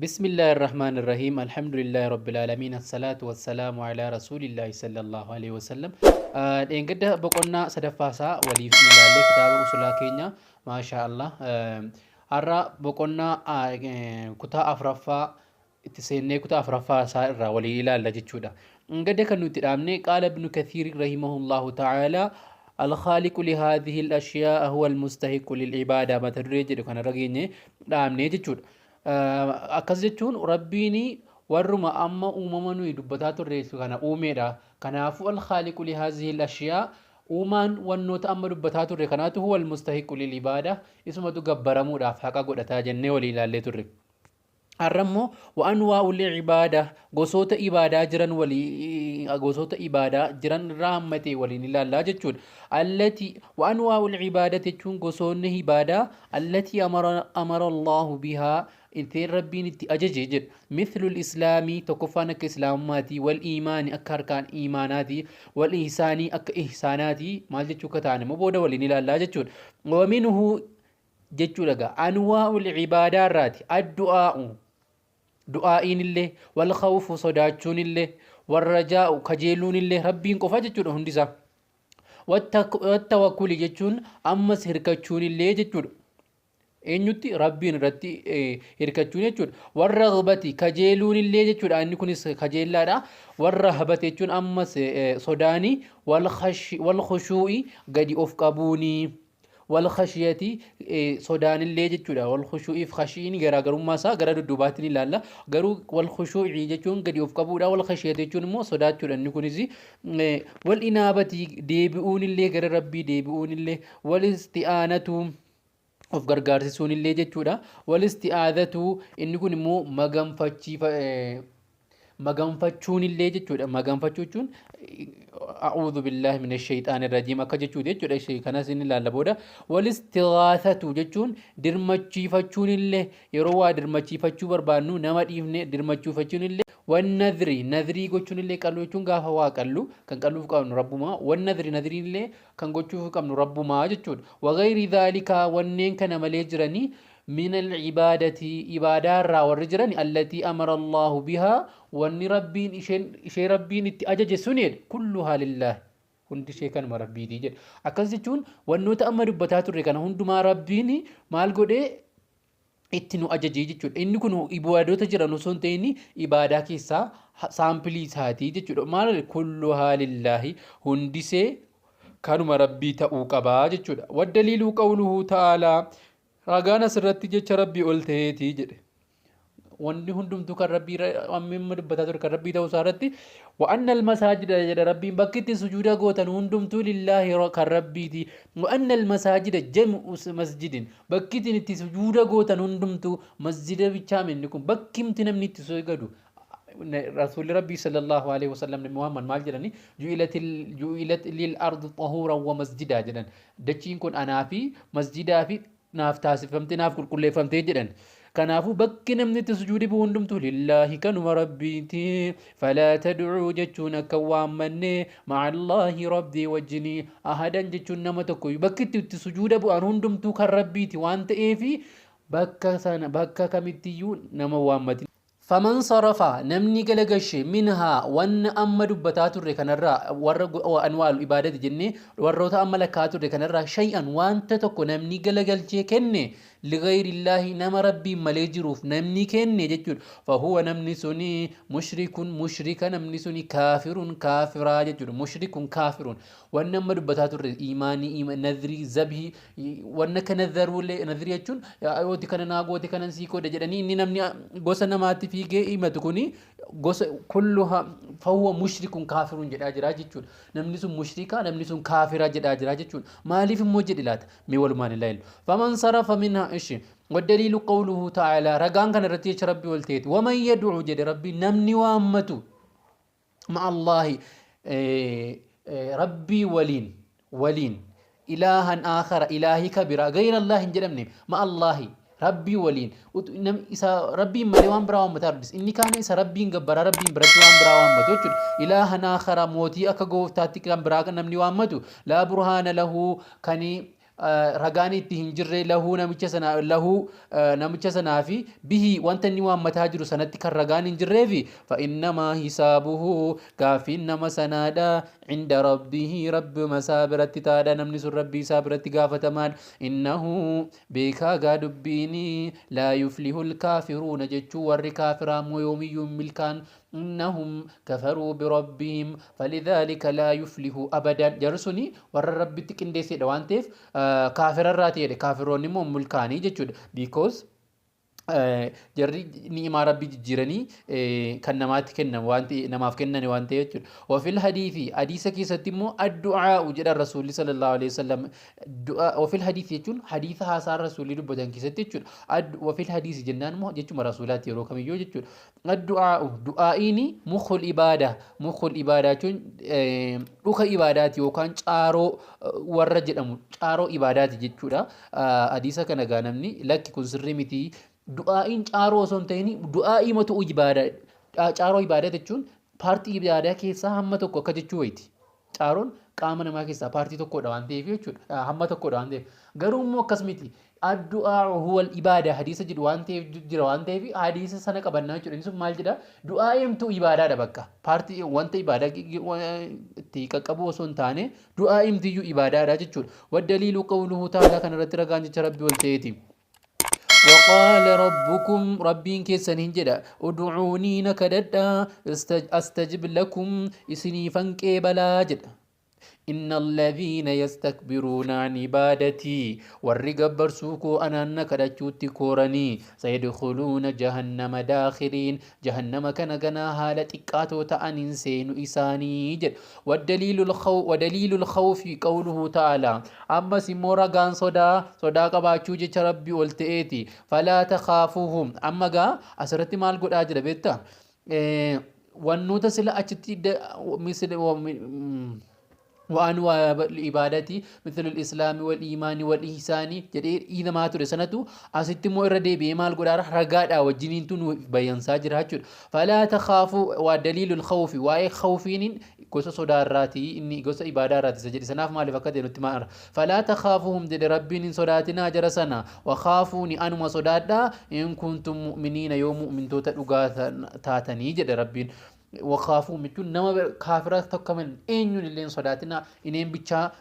Bismillaahi Irrahmaani Irrahiim Alhamdulillaahi Rabbil Aalamiin Assalaatu Wassalaamu Alaa Rasuulillaahi Sallallahu Aleyhi Wasallam. Dheengadda boqonnaa sadaffaa isaa waliif ilaallee kitaaba usulaa keenya, maashaa Allah. Har'a boqonnaa kutaa afuraffaa itti seennee kutaa afuraffaa isaa irraa walii ilaalla jechuudha. Gadda kan nuti dhaabne, qaala Ibnu Kathiir rahimahullahu ta'ala, al-khaaliqu li haadhihi al-ashiyaa'a huwa al-mustahiqqu lil-ibaada mata duree jedhu kanarra geenye dhaabne jechuudha. Akkas jechuun Rabbiin warruma amma uumama nuyi dubbataa turre kana uumeedha. Kanaafuu al-khaaliqu li haadhihi al-ashiyaa, uumaan wannoota amma dubbataa turre kanaatu, huwa al-mustahiqqu lil-ibaada, isumatu gabbaramuudhaaf haqa godhataa jennee walii ilaallee turre. Har'a immoo wa anwaa'ul ibaada, gosoota ibaadaa jiran walii, gosoota ibaadaa jiran irraa hammatee waliin ilaallaa jechuudha. Allati wa anwaa'ul ibaada jechuun gosoonni ibaadaa allatii amara Allaahu bihaa, ittiin Rabbiin itti ajaje jedha. Mithlul islaamii, tokkoffaan akka islaamummaati, wal iimaani, akka harkaan iimaanaati, wal ihsaanii, akka ihsaanaati. Maal jechuu akka ta'an immoo booda waliin ilaallaa jechuudha. Wa minhu jechuudha gaa anwaa'ul ibaadaa irraati addu'aa'u, du'aa'iin illee, wal khawfu, sodaachuun illee, wal rajaa'u, kajeeluun illee Rabbiin qofa jechuudha hundisaa. Wattawakkuli jechuun ammas hirkachuun illee jechuudha. Eenyutti? Rabbiin irratti hirkachuun jechuudha. Warra ragbati, kajeeluun illee jechuudha. Inni kunis kajeellaadha. Warra habate jechuun ammas sodaanii, wal khushuu'i, gadi of qabuuni. Wal khashiyati, sodaanillee jechuudha. Wal khushuu'iif khashiin garaagarummaa isaa gara dudduubaatti ni ilaalla. Garuu wal khushuu'i jechuun gadi of qabuudha. Wal khashiyati jechuun immoo sodaachuudha. Inni kunis wal inaabati, deebi'uunillee, gara Rabbii deebi'uunillee, wal isti'aanatu, of gargaarsisuunillee jechuudha. Wal isti'aadatu, inni kun immoo maganfachiifa maganfachuunillee jechuudha. Maganfachuu jechuun a'uudhu billaahi mina shayxaani rajiim akka jechuuti jechuudha. Ishee kanas inni ilaalla booda. Walistighaasatu jechuun dirmachiifachuunillee, yeroo waa dirmachiifachuu barbaannu nama dhiifne dirmachiifachuunillee. Wannadhri, nadhrii gochuunillee, qaluu jechuun gaafa waa qallu kan qaluuf qabnu Rabbumaa. Wannadhri, nadhriinillee kan gochuuf qabnu Rabbumaa jechuudha. Wagayri dhaalikaa, wanneen kana malee jiranii, min al-ibaadati, ibaadaa irraa warri jiran, allatii amara Allaahu bihaa, wanni Rabbiin isheen ishee Rabbiin itti ajaje suni jedhe, kulluhaa lillaahi, hundi ishee kanuma Rabbiitii jedhe. Akkas jechuun wannoota amma dubbataa turre kana hundumaa Rabbiin maal godhee itti nu ajajee jechuudha. Inni kun ibaadota jiran osoo hin ta'in ibaadaa keessaa saampilii isaatii jechuudha. Maal? Kulluhaa lillaahi, hundisee kanuma Rabbii ta'uu qabaa jechuudha. Waddaliiluu qawluhu ta'aalaa, ragaan asirratti jecha Rabbii ol ta'eeti jedhe. Wanni hundumtuu kan Rabbii, amma amma dubbataa ture, kan Rabbii ta'uu isaa irratti, wa anna almasaajida jedha Rabbiin, bakki itti sujuuda gootan hundumtuu, lillaahi, kan Rabbiiti. Wa anna almasaajida jam'u masjidin, bakki isin itti sujuuda gootan hundumtuu, masjida bichaa inni kun, bakkimti namni itti sugadu. Rasuulli Rabbii sallallahu alaihi wasallam, Nabi Muhammad maal jedhani? Ju'ilat lil ardu xahuuran wa masjidaa jedhan. Dachiin kun anaa fi masjidaa fi naaf taasifamte, naaf qulqulleeffamte jedhan. Kanaafuu bakki namni itti sujuudi bu'u hundumtuu lillaahi, kanuma Rabbiiti. Falaa tad'uu jechuun akka waammanne, ma'allaahi, Rabbii wajjini, ahadan jechuun nama tokko. Bakki itti sujuuda bu'an hundumtuu kan Rabbiiti waan ta'eefi bakka sana bakka kamittiyyuu nama waammatin. Faman sarafa, namni galagashe, minhaa, wanna amma dubbataa turre kanarraa, warra anwaalu ibaadati jennee warroota amma lakkaa'aa turre kanarraa, shay'an, wanta tokko namni galagalchee kenne, ligayrillaahi, nama Rabbiin malee jiruuf namni kenne jechuudha. Fahuwa, namni suni, mushrikun, mushrika namni suni, kaafirun, kaafiraa jechuudha. Mushrikun kaafirun. Wanni amma dubbataa turre, iimaanii, nadrii, zabhii, wanna akka nadharuullee, nadrii jechuun yooti kana naa goote kanan sii godha jedhanii inni namni gosa namaatti fiigee himatu kuni gosa, kulluha fahuwa mushrikun kaafirun jedhaa jira jechuudha. Namni sun mushrika, namni sun kaafira jedhaa jira jechuudha. Maaliif immoo jedhi laata? Mee walumaan ilaalu. Faman sarafa minha ishi. Waddaliilu qawluhu ta'ala, ragaan kana irratti jecha Rabbii ol ta'eeti. Waman yad'u jedhe Rabbii, namni waammatu, ma'allaahi, Rabbii waliin, ilaahan aakhara, ilaahii ka biraa, gayra Allah hin jedhamne, ma'allaahi, Rabbii waliin isa Rabbiin malee waan biraa waammataa dubis, inni kaan isa Rabbiin gabbaraa Rabbiin biratti waan biraa waammatu jechuudha. Ilaahan aakhara, mootii akka gooftaatti kan biraa namni waammatu, laa burhaana lahu, kan Ragaan itti hin jirre lahuu namicha sana lahuu namicha sanaa fi bihi wanta inni waammataa jiru sanatti kan ragaan hin jirreefi fa'innamaa hisaabuhu gaaffiin nama sanaadha cinda rabbihi rabbuma isaa biratti taadha namni sun rabbii isaa biratti gaafatamaadha innahu beekaa gaa dubbiini laa yuflihul kaafiruuna jechuu warri kaafiraa immoo yoomiyyuu hin milkaan innahum kafaruu birabbihim falidhaalika laa yuflihu abadan jarri suni warra rabbitti qindeessedha waan ta'eef kaafirarraa ta'edha kaafiroonni immoo milkaanii jechuudha because jarri ni'imaa rabbii jijjiiranii kan namaatti kennan waan ta'e namaaf kennan waan ta'e jechuudha. Wafil hadiisi hadiisa keessatti immoo addu'aa'u jedhan rasuulli sallallahu alaihi wasallam du'a wafil hadiisi jechuun hadiisa haasaa rasuulli dubbatan keessatti jechuudha. Wafil hadiisi jennaan immoo jechuma rasuulaatti yeroo kamiyyuu jechuudha. Addu'aa'u du'aa'iini mukhul ibaadaa mukhul ibaadaa jechuun dhuka ibaadaati yookaan caaroo warra jedhamu caaroo ibaadaati jechuudha. Hadiisa kana gaa namni lakki kun sirrii miti du'aa'iin caaroo osoo hin ta'in du'aa'ii matu ibaadaa caaroo ibaadaa jechuun paartii ibaadaa keessaa hamma tokko akka jechuu wayiiti. Caaroon qaama namaa keessaa paartii tokkodha waan ta'eef jechuudha. Hamma tokkodha waan ta'eef. Garuu immoo akkas miti. Addu'aa huwal ibaadaa hadiisa jedhu waan ta'eef jira waan ta'eef hadiisa sana qabannaa jechuudha. Inni sun maal jedha? Du'aa'imtu ibaadaadha bakka. Paartii wanta ibaadaa itti qaqqabu osoo hin taane du'aa'imtiyyuu ibaadaadha jechuudha. Waddaliilu qawluhu ta'ala kanarratti ragaan jecha rabbi ol ta'eeti. وقال ربكم ربين كيسن هنجدا ادعوني نكددا استجب لكم اسني فنكي بلاجد إن الذين يستكبرون عن عبادتي warri gabbarsuu koo anaan na kadhachuutti kooranii sayadkhuluuna jahannama daakhiriin jahannama kana ganaa haala xiqqaatoo ta'aniin seenu isaanii jedha. ودليل الخوف قوله تعالى ammas immoo ragaan sodaa sodaa qabaachuu jecha rabbi ol ta'eeti فلا تخافوهم amma gaa asirratti maal godhaa jira beektaa wannoota sila achitti وأنواع العبادة مثل الإسلام والإيمان والإحسان jedhee hiilamaa ture sanatu asitti immoo irra deebi'ee maal godhaa ragaadhaa wajjiniintu nu bayyansaa jira jechuudha. فلا تخافوا ودليل الخوف waa'ee khawfiin gosa sodaarraati inni gosa ibaadaarraati isa jedhe sanaaf maaliif akka ta'e nutti maal فلا تخافوهم jedhe rabbiin hin sodaatinaa jara sana وخافوني anuma sodaadhaa إن كنتم مؤمنين yoo mu'mintoota dhugaa taatanii jedhe rabbiin. وخافوا jechuun nama kaafira tokko malee eenyuun illee hin sodaatinaa ineen bichaa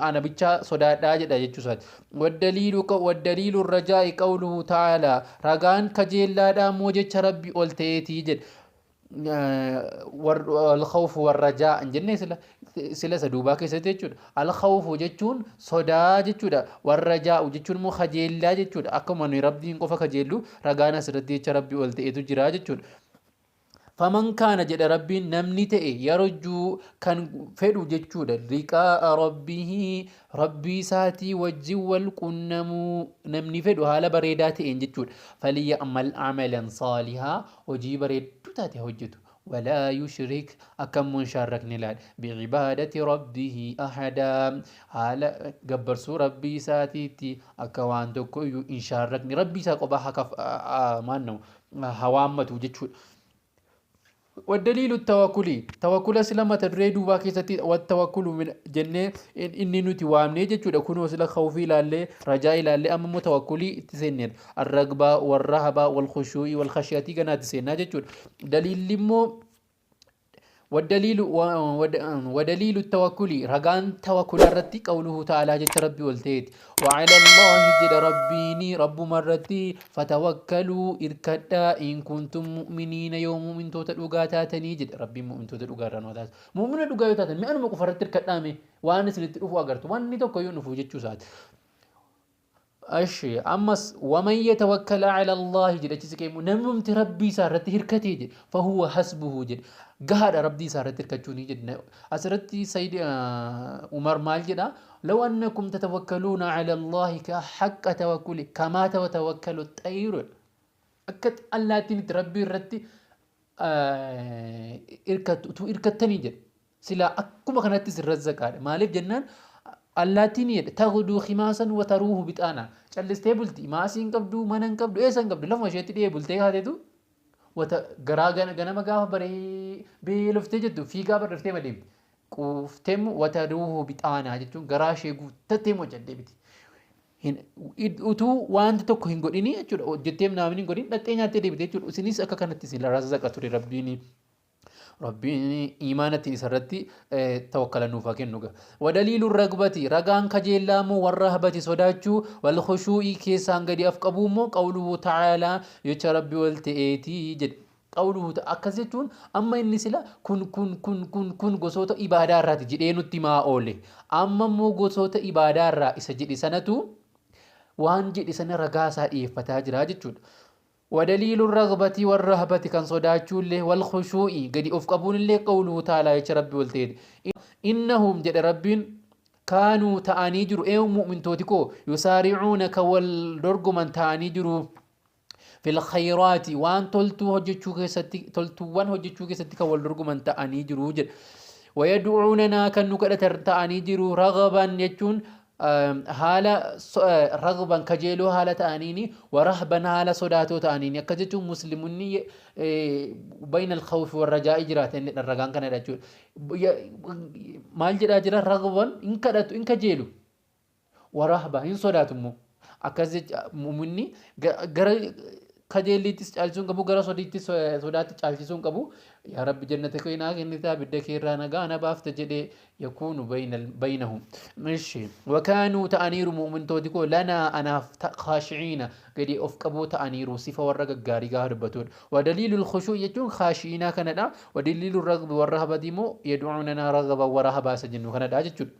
ana bichaa sodaadhaa jedha jechuu isaati. والدليل ودليل الرجاء قوله تعالى ragaan kajeellaadhaa immoo jecha rabbi ol ta'eetii jedha. الخوف والرجاء hin jenne sila sila isa duubaa keessatti jechuudha. الخوف jechuun sodaa jechuudha. والرجاء jechuun immoo kajeellaa jechuudha. Akkuma nuyi rabbiin qofa kajeellu ragaan asirratti jecha rabbi ol ta'etu jira jechuudha. فمن كان jedha rabbiin namni ta'e يرجو kan fedhu jechuudha لقاء ربه rabbii isaatii wajjin wal qunnamuu namni fedhu haala bareedaa ta'een jechuudha. فليعمل عملا صالحا hojii bareedduu taate hojjetu. ولا يشرك akkammoo hin shaarrakne laal بعبادة ربه أحدا haala gabbarsuu rabbii isaatiitti akka waan tokko iyyuu hin shaarrakne rabbii isaa qophaa haa maanna'u hawaammatu jechuudha. والدليل التوكل توكل sila mata duree duubaa keessatti والتوكل من jennee inni nuti waamnee jechuudha kunoo sila khawfii ilaallee rajaa ilaallee amma immoo tawakkulii itti seenneerra الرغبة والرهبة والخشوع والخشية ganaatti seennaa jechuudha daliilli immoo والدليل ودليل التوكل رغان توكل الرتي قوله تعالى جت ربي والتيت وعلى الله جد ربيني رب مرتي فتوكلوا إركدا إن كنتم مؤمنين يوم مؤمن توتا دغاتاتني جد ربي مؤمن توتا دغاران وتاس مؤمن دغايوتاتن مي انuma qofarratti irkadhaame waan isinitti dhufu agartu wanni tokko iyyuu dhufu jechuu isaati. Ashi ammas ومن يتوكل على الله jedha achi siqee namumti rabbii isaa irratti hirkatee jedhe فهو حسبه jedhe gahaadha rabbii isaa irratti hirkachuu ni jedhe asirratti Sayyid Umar maal jedha لو أنكم تتوكلون على الله حق توكله كما تتوكل الطير akka allaattiin itti rabbii irratti hirkattu utuu hirkattanii jedhe silaa akkuma kanatti isin razzaqaadha maaliif jennaan allaattiin jedhe تغدو خماصا وتروح بطانا callistee bulti maasii hin qabdu mana hin qabdu eessa hin qabdu lafuma isheetti dhiyee bultee kaateetu wata garaa ganama gaafa baree beeloftee jettu fiigaa barreeftee madeemti quuftee وتروح بطانا jechuun garaa ishee guuttattee moo deebiti. Hin utuu wanta tokko hin godhini jechuudha. Hojjettee naamni hin godhin dhaqxee nyaattee deebite jechuudha. Isinis akka kanatti isin razaqa ture Rabbiin. Rabbiin iimaanatti isarratti tawakkala nuuf haa kennu. Wadaliilu ragbati, ragaan kajeellaa immoo, warrahbati, sodaachuu, wal khushuu'ii, keessaan gadi af qabuu immoo, qawluhu ta'aalaa, jecha Rabbi wal ta'eetii jedhe. Qawluhu, akkas jechuun amma inni sila kun kun kun kun kun gosoota ibaadaa irraati jedhee nutti himaa oole. Amma immoo gosoota ibaadaa irraa isa jedhe sanatu waan jedhe sana ragaa isaa dhiyeeffataa jira jechuudha. Wadaliilu ragbati warrahbati, kan sodaachuullee, wal khushuu'i, gadi of qabuunillee, qawluhu ta'aalaa, jecha Rabbi wal ta'eeti. Innahum, jedhe Rabbiin, kaanuu, ta'anii jiru, eewu mu'mintooti koo, yusaari'uuna, kan wal dorgoman ta'anii jiru, fil khayraati, waan toltuu hojjechuu keessatti, toltuuwwan hojjechuu keessatti kan wal dorgoman ta'anii jiru jedha. Wayad'uunanaa, kan nu kadhatan ta'anii jiru, ragaban jechuun haala ragban, kajeeloo haala ta'aniini, warahban, haala sodaatoo ta'aniini. Akka jechuun musliimonni bayna al-khawfi warrajaa'i jiraatan ragaan kanadha jechuudha. Maal jedhaa jira? Ragban, hin kadhatu, hin kajeelu, warahba, hin sodaatu immoo. Akkas jecha mu'minni gara kajeelliittis caalchisuu hin qabu, gara sodiittis sodaatti caalchisuu hin qabu. Yaa Rabbi, jannata kee naa kennita, abidda kee irraa nagaa na baafta jedhee yakuunu baynahum. Ishi wakaanuu, ta'aniiru mu'mintooti koo, lanaa, anaaf, khaashiciina, gadi of qaboo ta'aniiru. Sifa warra gaggaarii gaafa dubbatudha. Wadaliilul khushuu'i jechuun khaashi'iinaa kanadha. Wadaliilul ragbi warrahabati immoo yad'uunanaa ragaban warahabaa isa jennu kanadha jechuudha.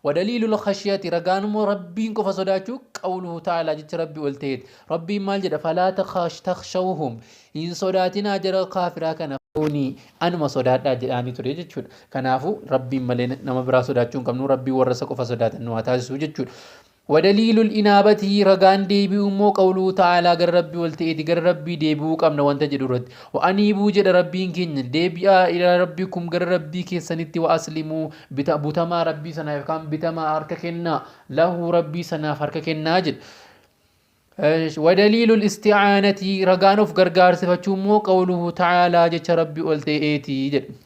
Wadaliilul khashiyati, ragaan immoo Rabbiin qofa sodaachuu, qawluhu ta'aalaa, jecha Rabbi ol ta'eeti. Rabbiin maal jedha? Falaa takhshawhum, hin sodaatinaa jara kaafiraa kana. Kuni anuma sodaadhaa jedhaanii ture jechuudha. Kanaafuu Rabbiin malee nama biraa sodaachuu hin qabnu. Rabbiin warra isa qofa sodaatan nu haa taasisu jechuudha. Wadaliilul inaabati, ragaan deebi'uu immoo, qawluhu ta'aalaa, gara Rabbii ol ta'eeti, gara Rabbii deebi'uu qabna wanta jedhu irratti. Wa aniibuu, jedha Rabbiin keenya, deebi'aa, ilaa rabbikum, gara Rabbii keessanitti, wa aslimuu, bita butamaa Rabbii sanaaf yookaan bitamaa, harka kennaa, lahu, Rabbii sanaaf harka kennaa jedha. Wadaliilul isti'aanati, ragaan of gargaarsifachuu immoo, qawluhu ta'aalaa, jecha Rabbii ol ta'eeti jedha.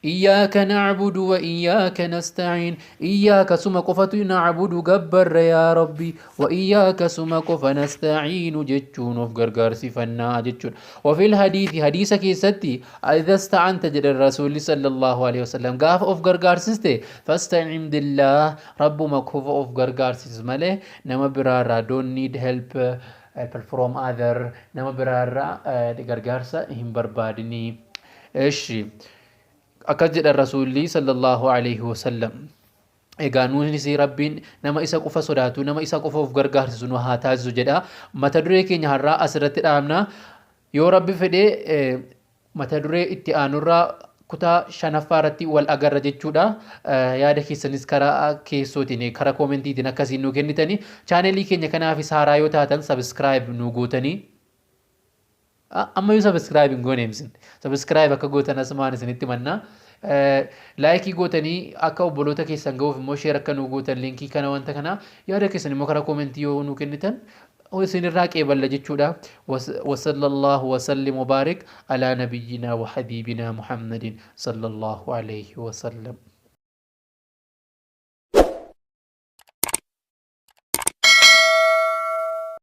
Iyyaaka na'budu wa iyyaaka nasta'iin. Iyyaaka, suma qofatu, na'budu, gabbarra yaa Rabbi, wa iyyaaka, suma qofa, nasta'iinu jechuun of gargaarsifannaa jechuudha. Wa fil hadiisi, hadiisa keessatti, idha sta'anta, jedhan Rasuulli sallallahu alaihi wasallam, gaafa of gargaarsiste, fasta'in billaah, Rabbuma qofa of gargaarsis malee nama biraarraa, don't need help from other, nama biraarraa gargaarsa hin barbaadinii. Eshi, akkas jedhan Rasuulli sallallahu alaihi wasallam. Egaa nuunis Rabbiin nama isa qofa sodaatu, nama isa qofa of gargaarsisu nu haa taasisu jedha. Mata duree keenya har'aa asirratti dhaabna. Yoo Rabbi fedhee mata duree itti aanurraa kutaa shanaffaa irratti wal agarra jechuudha. Yaada keessanis karaa keessootiin, karaa koomentiitiin akkasiin nu kennitanii, chaanelii keenya kanaafis haaraa yoo taatan subscribe nu gootanii, ammayyuu subscribe hin goone isin subscribe akka gootan asumaan isinitti mannaa, like gootanii, akka obboloota keessan ga'uuf immoo share akka nu gootan linkii kana, wanta kana, yaada keessan immoo karaa koomentii yoo nu kennitan isinirraa qeeballa jechuudha. وصلى الله وسلم وبارك على نبينا وحبيبنا محمد صلى الله عليه وسلم.